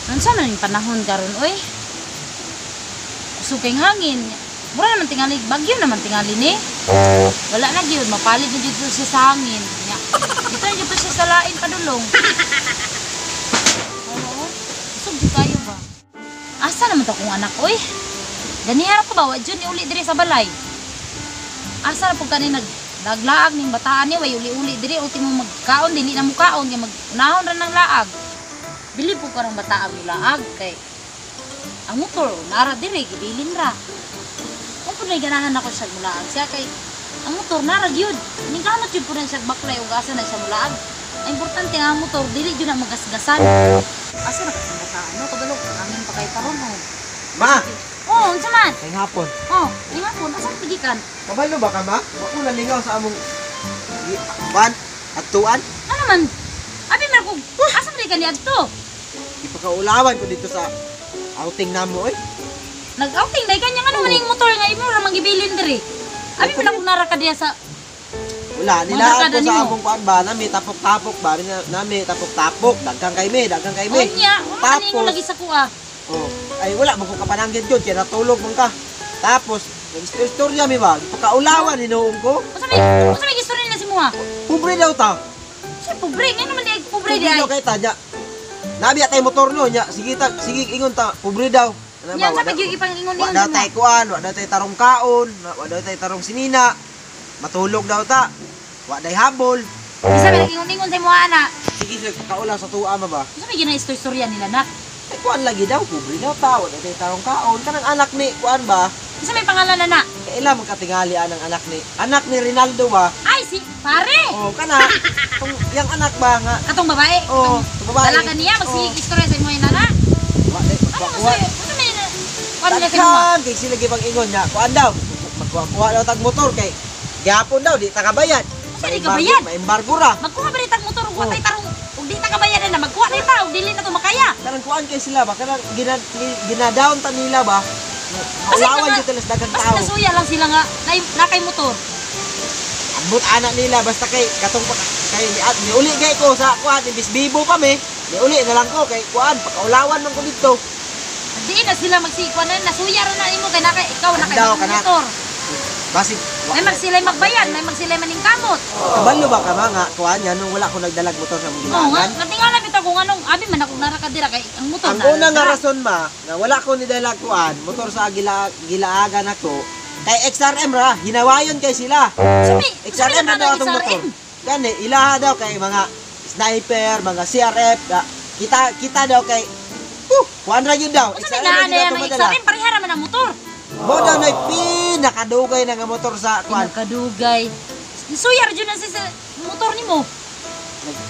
Unsa man ning panahon karon oy? Kusog kay hangin. Mura naman tingali, bagyo naman tingali ni. Wala na gyud, mapalit na gyud siya sa hangin. Nya. Dito na gyud siya sa lain padulong. Oo. Kusog gyud kayo ba? Asa naman to akong anak oy? Ganiha ra ko ba wa jud ni uli diri sa balay. Asa ra pud kani naglaag ning bataan ni way uli-uli diri, ultimo magkaon dili na mukaon kay magunahon ra ng laag. Bili po karong bataan mo laag kay ang motor nara diri gibilin ra. Kung po na ganahan ako siya mulaag siya kay ang motor nara gyud. Ning kamot jud po na siya baklay ug asa na siya mulaag. Ang importante nga ang motor dili jud na magasgasan. Asa ra ka sa bataan no kabalo hangin pa kay karon oh. Ma, Oh, unsa man? kay hapon. Oh, ay hapon asa pigikan? Kabalo ba ka, ma? Wa ko nalingaw sa among kuan at tuan. Ano man? Abi man ko asa man ka niadto? Ipakaulawan ko dito sa outing namo oy. Nag-outing dai kanya ngano man ning motor nga imo ra mangibilin diri. Abi man ako nara ka diya sa Wala Mga nilaan ko kada sa nimo. among kuan ba nami tapok-tapok ba nami tapok-tapok daghan kay me, daghan kay me. Unya, wala man Tapos- ingon lagi sa kuha. Oh, ay wala man ko kapananggid yun kaya natulog man ka. Tapos nag-istorya mi ba? Ipakaulawan hinuon ko. Unsa may istorya na si Muha? Pobre daw ta. Siya pobre, ngano man di pobre di Pobre ay. daw kay ta nya. Nabi atay motor no nya. Sige ta, sige ingon ta, pobre daw. Ano Nya ba, sa wala- pag ipang ingon Wa ingon daw sa tay Muha. kuan, wa daw tay tarong kaon, wa daw tay tarong sinina. Matulog daw ta. Wa day habol. Bisa may ingon ingon sa Muha ana. Sige sila pakaulaw sa tuwa ma ba. Unsa may gina istorya nila nak? Ay kuan lagi daw, pobre daw ta, wa daw tay tarong kaon. Kanang anak ni kuan ba? Unsa may pangalan na na? Kaila man katingali anang anak ni. Anak ni Rinaldo ba? Ay si pare. Oh, kana tong yang anak ba nga? Katong babae. Oh, Katong babae. Dalaga niya magsige istorya sa Muha na. Wa day Ano magkuha. unsa may kuan nila sa Muha? Daghan kay sila gibang ingon nya. Kuan daw, magkuha daw tag motor kay gihapon daw di ta kabayad. Unsa di kabayad? May embargo ra. Magkuha ba tag motor ug Oh. watay tarong ug di ta kabayad na magkuha na ta ug dili na to makaya. Kanang kuan kay sila ba kanang gina, gina-down ta nila ba? Maulawan nga- jud sila sa daghang Basta tao. nasuya lang sila nga na, na kay motor. Ambot ana nila basta kay katong kay ni at niuli kay ko sa kuan imbis bibo pa me. Niuli na lang ko kay kuan pakaulawan man ko didto. Di na sila magsikwan na nasuya ra na nimo kay naka ikaw na kay Daw, bagong kana. motor. Basig May magsilay magbayad, may magsilay maningkamot. Kabalo ba ka mga kuan nga nung wala ko nagdalag motor sa mong Oo nga, gilagan? natingala bitaw kung anong abi man ako nara ka dira kay ang motor Ang na. una nga rason ma nga wala ko nidalag kuan motor sa gila, gilaagan ako kay XRM ra hinawayon kay sila. Sabi, XRM na daw atong motor. Gani ilaha daw kay mga sniper, mga CRF, da, kita kita daw kay kuan ra yun daw. Unsa may XRM ra naa yun na daw yan atong ang madala. XRM pareha ra man ang motor. Mo daw na pinakadugay na nga motor sa kuan. Pinakadugay. Nasuya ra jud na si sa motor nimo.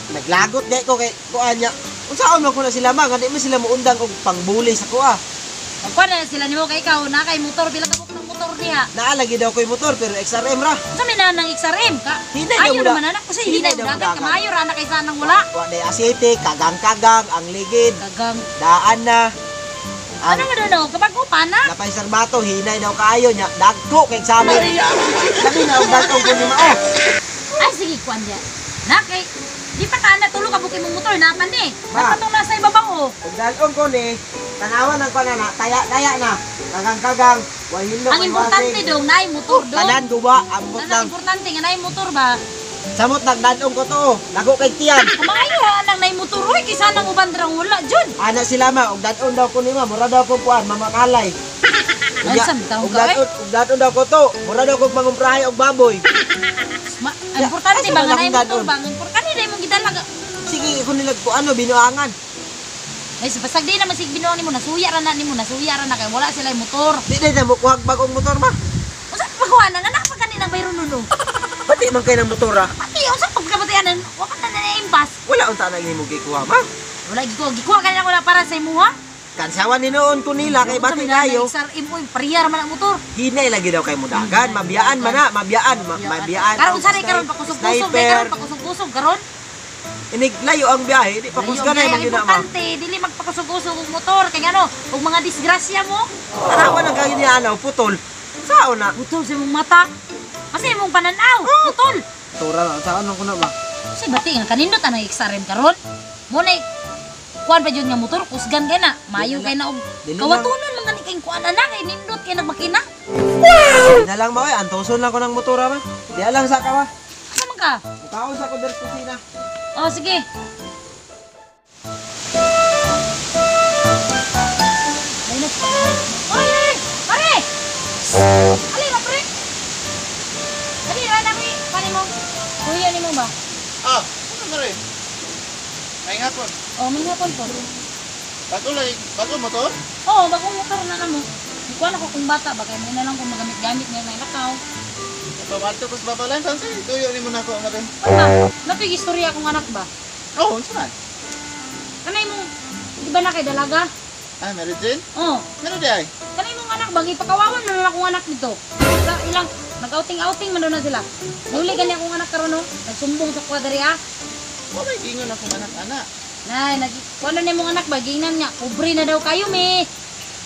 Naglagot gay ko kay kuan niya. Unsaon man ko na sila ma, nga di man sila muundang og pangbuli sa kuha. Pagkuan na sila nimo kay ikaw na kay motor pila ka buok ng motor niya. Naalagi daw ko'y motor pero XRM ra. Unsa may naa ng XRM ka? Hinay daw Ayo muna. naman anak kasi Hinay hinay daw dagat dagat. kamayo ra na kay sanang wala. Wa day asete, kagang-kagang, ang ligid, Kagang daan na. ano Ang nga daw kapag upa na? napay sarbato, hinay daw kaayo niya. Dagko kay examen. Labi na og dagko ko ni mao. Ay sige kuan diya. Na kay di pa ka na tulo ka buki mong motor na man ni. Ma. Napatong nasa ibabaw oh. Ug dalon ko ni tanawan ang kuan na, taya-taya na. Kagang-kagang, way hinlo, Ang way importante wasing. dong naay motor dong. Tanan guba, ambot Ang lang. importante nga naay motor ba? Samot nagdadong ko to. Oh. Dako kay tiyan. Kumaayo ra nang naay motor oy kaysa nang uban dirang wala jud. Ana sila ma, ug dadon daw ko ni ma, mura daw ko kuan, mamakalay. Ay, sa bitaw ug ka, eh. dadon, ug dadon daw ko to. Mura daw ko mangumprahay og baboy. Ma, ang importante Asa ba man nga naay akong motor dadon? ba? Ang importante na imong gidala. Sige ko nila ko ano binuangan. Ay sa basag di naman sig binuang nimo nasuya ra na nimo nasuya ra na kay wala sila motor. Di na mo kuhag bagong motor ma. Unsa pagkuha na nga pa gani nang bayron nuno. Pati man kay ng motor ah. Pati unsa pagkabatayan wa pa na na impas. Wala unta na nimo gikuha ma. Wala gikuha gikuha kanina ko na para sa imuha. Kansawan ni noon ko nila kay bati kayo. XRM oy parehar man ang motor. Hinay lagi daw kay mudagan, mabiyaan man na, mabiyaan, mabiyaan. Karon unsa rin karon pakusog-kusog kay Sniper. karon pakusog-kusog karon. Inig layo ang biyahe, di pa kusgan Layo, ay ang magyud na ma. importante dili magpakusog-kusog og motor kay ngano og mga disgrasya mo. Tanawan ang kayo niya ano, putol. Sao na? Putol sa imong mata. Kasi imong pananaw, putol. Tura na, saan ko na ba? Kasi bati nga kanindot ang XRM karon. Mo na Kuan pa jud nga motor kusgan kay na. Maayo kay na og Dili lang. kawatunon man gani kay kuan ana kay nindot kay nagmakina. Di na lang ba oy, antoson lang ko ng motor ha, ma. Di lang sa ka ba. Asa man ka? Mukaon sa ko diri sa kusina. Oh, sige. Ay, na. Oy, oy, pare! Alin na, pre? Dali, ra na, pre. Paano mo? Kuya ni mo ba? Ah, ano na rin? Ay nga po. Oh, may hapon po. Bago lang, bago motor? Oo, bagong motor na na mo. Kuha na ko kung bata ba, kaya may na lang kung magamit-gamit ngayon may lakaw. Pamanto ko sa babalan, sansi. Tuyo ni mo na ako nga rin. Ano ba? Napig istorya akong anak ba? Oh, unsa man? Kanay mo, di ba na kay dalaga? Ah, Mary Jane? Oo. Meron di ay. Kanay mong anak ba, gipakawawan man na akong anak nito. Sa ilang, nag-outing-outing man daw na sila. Nuli gani akong anak karon no, nagsumbong sa kwadri ah. Wa may gingon akong anak-anak. Nay, nag kuno ni mong anak ba, giingnan niya, pobre na daw kayo mi.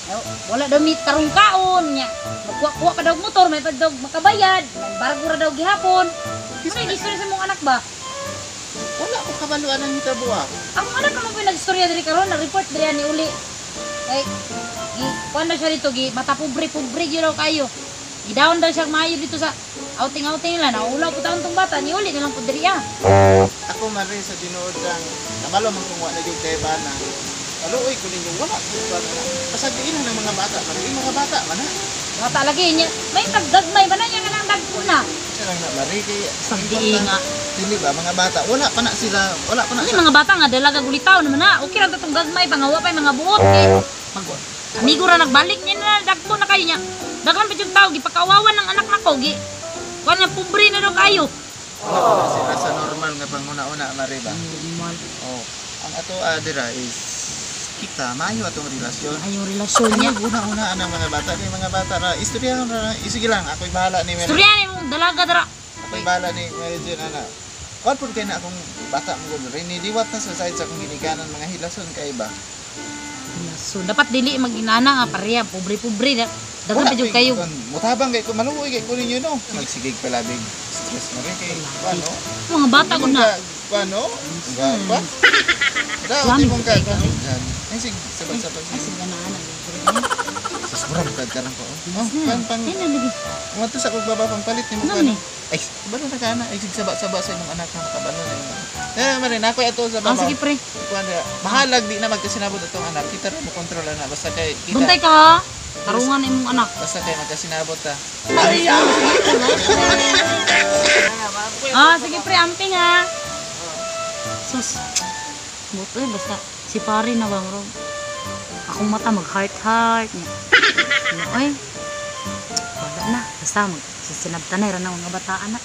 Ay, wala daw mi tarong kaon niya. Magkuha-kuha pa daw og motor, may pa daw makabayad. May bargo ra daw gihapon. Ano yung istorya sa mong anak ba? Wala ko kabaluan ang hitabo ah. Akong anak naman po yung nag-istorya diri karon, nag-report diri ni uli. Kay gi kuan na siya dito gi mata pobre-pobre gyud daw kayo. Gidown daw siya maayo dito sa outing-outing nila. Naulaw po taon tong bata, ni uli na lang po diri ah. Ako man rin sa tinuod lang, kabalo man kung wa na gyud kay bana. Kaluoy ko ninyo, wala ko bana. Pasagiin ng mga bata, Mari, mga bata man ha. Bata lagi niya. May tagdagmay ba na niya nga nang dagko na. Siya lang na Mari kay Sagdi nga. Dili ba mga bata, wala pa na sila, wala pa na Ano sila. yung mga bata nga dalaga gulitaw naman na. Okay lang tatong gagmay pangawa pa yung mga buot kay mag amigo ra nagbalik niya na dagko na kayo niya. Daghan pa yung tao gipakawawan ng anak nako gi. Kuan na pobre na daw kayo. Wala pa na sila sa normal nga panguna-una Mari ba. Oh, ang ato dira is kita maayo atong relasyon. Ay, yung relasyon niya. Ay, una-una ang mga bata kay mga bata ra istoryahan ra isige lang ako'y bahala ni Mary. Istorya ni mong dalaga dara. Ako'y bahala ni Mary Jane ana. Kuan pud kay na akong bata mo gud rin liwat na sa side sa akong ginikanan mga hilason kay ba. So dapat dili maginana nga pareha pobre-pobre na. Daghan pa jud kayo. Mutabang kay ko maluoy kay ko ninyo no. Magsigig palabig stress mo rin kay kuan no. Mga bata gud na. Kuan no. Ba? Da, Dami di mong ka. kay ka. Ay sig sabad-sabad. Ay sige na ana. Sus, murag kag karon ko. Oh, pan pang Ay na lagi. Mga sa kog baba pang palit nimo Ano kan. ni? Ay, kabalo na ka na. Ay, sig saba-saba sa imong anak ha, kabalo na imo. Eh, Marin, ako ato sa Ah, baba. sige pre. Kuan ra. Bahalag di na magkasinabot atong anak. Kita ra mo kontrol na basta kay kita. Buntay ka ha. Tarungan imong anak. Basta kay magkasinabot ta. Ah, sige pre, amping ha. Sus. Buto eh, basta si pare na bang ro. Akong mata mag heart heart niya. Ano, oy. Wala na, basta mag sisinabtan na ra na mga bataan na.